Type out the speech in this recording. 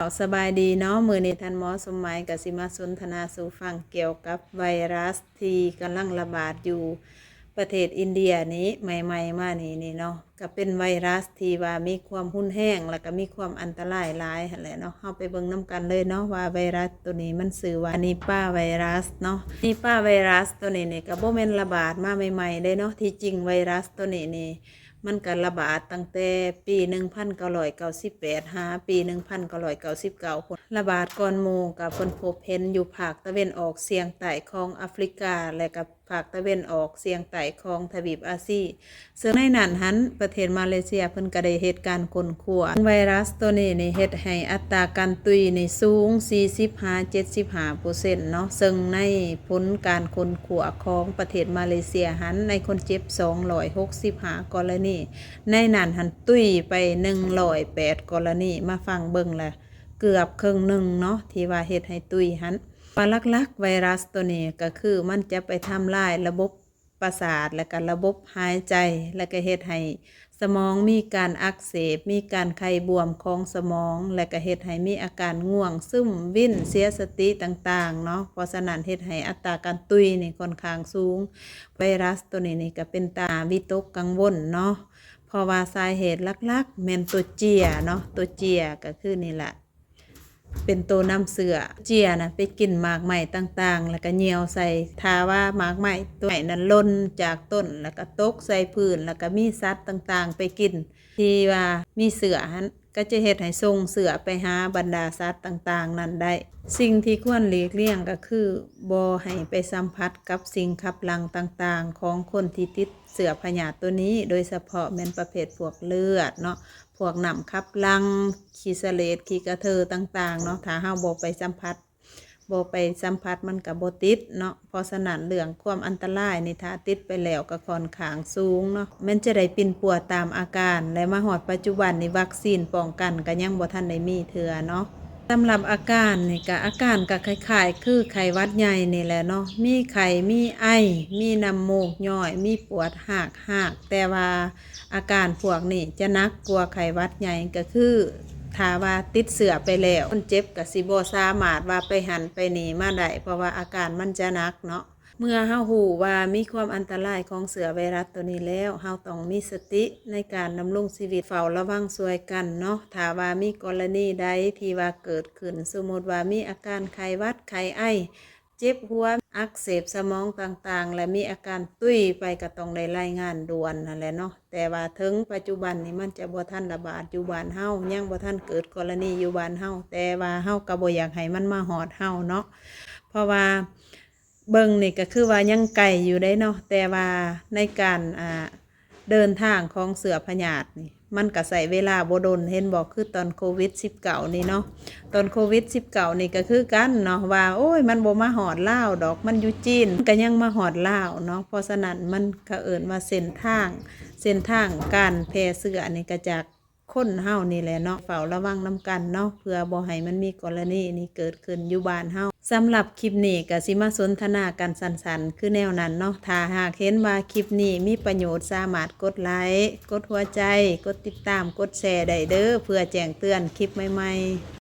ເຈົ້າ ສະບາຍດີເນາະ, ມື້ນີ້ທ່ານໝໍສົມໝາຍກໍຊິມາສົນທະນາສູ່ຟັງກ່ຽວກັບໄວຣັສທີ່ກຳລັງລະບາດຢູ່ປະເທດອິນເດຍນີ້ ໃໝ່ໆມານີ້ນີ້ເນາະ, ກໍເປັນໄວຣັສທີ່ວ່າມີຄວາມຮຸນແຮງ ແລ້ວກໍມີຄວາມອັນຕະລາຍຫຼາຍຫັ້ນແຫຼະເນາະ. ເຮົາໄປເບິ່ງນຳກັນເລີຍເນາະ ວ່າໄວຣັສໂຕນີ້ມັນຊື່ວ່ານິປາໄວຣັສເນາະ. ນິປາໄວຣັສໂຕນີ້ນີ້ກໍບໍ່ແມ່ນລະບາດມາໃໝ່ໆເດ້ເນາະ, ທີ່ຈິງໄວຣັສໂຕນີ້ນີ້ ມັນກໍລະບາດຕັ້ງແຕ່ປີໜຶ່ງພັນເກົ້າຮ້ອຍເກົ້າສິບແປດ ຫາປີໜຶ່ງພັນເກົ້າຮ້ອຍເກົ້າສິບເກົ້າພຸ້ນ. ລະບາດກ່ອນໝູ່ກໍຄົ້ນພົບເຫັນຢູ່ພາກຕາເວັນອອກສຽງໃຕ້ຂອງອາຟຣິກາ ແລະກໍພາກຕາເວັນອອກສຽງໃຕ້ຂອງທະວີບອາຊີ, ເຊິ່ງໃນນັ້ນຫັ້ນ ປະເທດມາເລເຊຍເພິ່ນກໍໄດ້ເຮັດການຄົ້ນຄວ້າ. ໄວຣັສໂຕນີ້ນີ້ເຮັດໃຫ້ອັດຕາການຕຸ້ຍນີ້ສູງສີ່ສິບຫາເຈັດສິບຫ້າເປີເຊັນເນາະ, ເຊິ່ງໃນຜົນການຄົ້ນຄວ້າຂອງປະເທດມາເລເຊຍຫັ້ນ ໃນຄົນເຈັບສອງຮ້ອຍຫົກສິບຫ້າກໍລະນີ ໃນນັ້ນຫັ້ນຕຸ້ຍໄປໜຶ່ງຮ້ອຍແປດກໍລະນີ. ມາຟັງເບິ່ງລະ ເກືອບເຄິ່ງໜຶ່ງເນາະ ທີ່ວ່າເຮັດໃຫ້ຕຸ້ຍຫັ້ນ. ວ່າຫຼັກໆໄວຣັສໂຕນີ້ກໍຄືມັນຈະໄປທຳລາຍລະບົບປະສາດ ແລະກະລະບົບຫາຍໃຈ ແລະກະເຮັດໃຫ້ສະໝອງມີການອັກເສບ, ມີການໄຂບວມຂອງສະໝອງ ແລະກະເຮັດໃຫ້ມີອາການງ່ວງຊຶມ, ວິນ, ເສຍສະຕິຕ່າງໆເນາະ. ເພາະສະນັ້ນເຮັດໃຫ້ອັດຕາການຕຸ້ຍນີ້ຂ້ອນຂ້າງສູງ. ໄວຣັສໂຕນີ້ນີ້ກໍເປັນຕາວິຕົກກັງວົນເນາະ ເພາະວ່າສາເຫດຫຼັກໆແມ່ນຕົວເຈຍເນາະ, ຕົວເຈຍກໍຄືນີ້ລະ ເປັນໂຕນຳເຊື້ອ. ເຈຍນະໄປກິນໝາກໄມ້ຕ່າງໆ ແລ້ວກໍຍ່ຽວໃສ່. ຖ້າວ່າໝາກໄມ້ ໂຕໄມ້ນັ້ນຫຼົ່ນຈາກຕົ້ນ ແລ້ວກໍຕົກໃສ່ພື້ນ ແລ້ວກໍມີສັດຕ່າງໆໄປກິນ ທີ່ວ່າມີເຊື້ອຫັ້ນ ກໍຈະເຮັດໃຫ້ສົ່ງເຊື້ອໄປຫາບັນດາສັດຕ່າງໆນັ້ນໄດ້. ສິ່ງທີ່ຄວນຫຼີກລ່ຽງກໍຄືບໍ່ໃຫ້ໄປສຳຜັດກັບສິ່ງຂັບຫຼັ່ງຕ່າງໆຂອງຄົນທີ່ຕິດເຊື້ອພະຍາດໂຕນີ້, ໂດຍສະເພາະແມ່ນປະເພດພວກເລືອດເນາະ, ພວກນ້ຳຂັບຫຼັ່ງ, ຂີ້ສະເຫຼດ, ຂີ້ກະເທີຕ່າງໆເນາະ. ຖ້າເຮົາບໍ່ໄປສຳຜັດ ບໍ່ໄປສຳຜັດມັນກໍບໍ່ຕິດເນາະ. ເພາະສະນັ້ນເລື່ອງຄວາມອັນຕະລາຍນີ້ ຖ້າຕິດໄປແລ້ວກໍຂ້ອນຂ້າງສູງເນາະ, ແມ່ນຈະໄດ້ປິ່ນປົວຕາມອາການ. ແລະມາຮອດປັດຈຸບັນນີ້ ວັກຊີນປ້ອງກັນກໍຍັງບໍ່ທັນໄດ້ມີເທື່ອເນາະ. ສຳລັບອາການນີ້ກໍ ອາການກໍຄ້າຍໆຄືໄຂ້ຫວັດໃຫຍ່ນີ້ແຫຼະເນາະ, ມີໄຂ້, ມີໄອ, ມີນ້ຳມູກຍ້ອຍ, ມີປວດຮາກຮາກ, ແຕ່ວ່າ ອາການພວກນີ້ຈະໜັກກວ່າໄຂ້ຫວັດໃຫຍ່ ກໍຄືຖ້າວ່າຕິດເຊື້ອໄປແລ້ວ ຄົນເຈັບກໍຊິບໍ່ສາມາດວ່າໄປຫັ້ນໄປນີ້ມາໄດ້ ເພາະວ່າອາການມັນຈະໜັກເນາະ. ເມື່ອເຮົາຮູ້ວ່າມີຄວາມອັນຕະລາຍຂອງເຊື້ອໄວຣັສໂຕນີ້ແລ້ວ ເຮົາຕ້ອງມີສະຕິໃນການດຳລົງຊີວິດ, ເຝົ້າລະວັງຊ່ວຍກັນເນາະ. ຖ້າວ່າມີກໍລະນີໃດທີ່ວ່າເກີດຂຶ້ນ, ສົມມຸດວ່າມີອາການໄຂ້ຫວັດ, ໄຂ້ໄອ, ເຈັບຫົວ, ອັກເສບສະໝອງຕ່າງໆ ແລະ ມີອາການຕຸ້ຍໄປ ກໍຕ້ອງໄດ້ລາຍງານດ່ວນຫັ້ນແຫຼະເນາະ. ແຕ່ວ່າເຖິງປັດຈຸບັນນີ້ ມັນຈະບໍ່ທັນລະບາດຢູ່ບ້ານເຮົາ, ຍັງບໍ່ທັນເກີດກໍລະນີຢູ່ບ້ານເຮົາ, ແຕ່ວ່າເຮົາກໍບໍ່ຢາກໃຫ້ມັນມາຮອດເຮົາເນາະ. ເພາະວ່າເບິ່ງນີ້ກໍຄືວ່າຍັງໄກຢູ່ເດ້ເນາະ, ແຕ່ວ່າໃນການ ອ່າ ເດີນທາງຂອງເຊື້ອພະຍາດນີ້ ມັນກະໃຊ້ເວລາບໍ່ດົນ ເຫັນບໍ່? ຄືຕອນໂຄວິດສິບເກົ້ານີ້ເນາະ, ຕອນໂຄວິດສິບເກົ້ານີ້ກະຄືກັນເນາະ ວ່າ ໂອ້ຍ ມັນບໍ່ມາຮອດລາວດອກ, ມັນຢູ່ຈີນ ມັນກະຍັງມາຮອດລາວເນາະ. ເພາະສະນັ້ນມັນ ເຂົາເອີ້ນວ່າເສັ້ນທາງ ເສັ້ນທາງການແຜ່ເຊື້ອນີ້ກະຈາກ ຄົນເຮົານີ້ແຫຼະເນາະ ເຝົ້າລະວັງນຳກັນເນາະ ເພື່ອບໍ່ໃຫ້ມັນມີກໍລະນີນີ້ເກີດຂຶ້ນຢູ່ບ້ານເຮົາ. ສຳລັບຄລິບນີ້ກະຊິມາສົນທະນາກັນສັ້ນໆ ຄືແນວນັ້ນເນາະ. ຖ້າຫາກເຫັນວ່າຄລິບນີ້ມີປະໂຫຍດ ສາມາດກົດໄລກ໌ ກົດຫົວໃຈ ກົດຕິດຕາມ ກົດແຊໄດ້ເດີ້ ເພື່ອແຈ້ງເຕືອນຄລິບໃໝ່ໆ.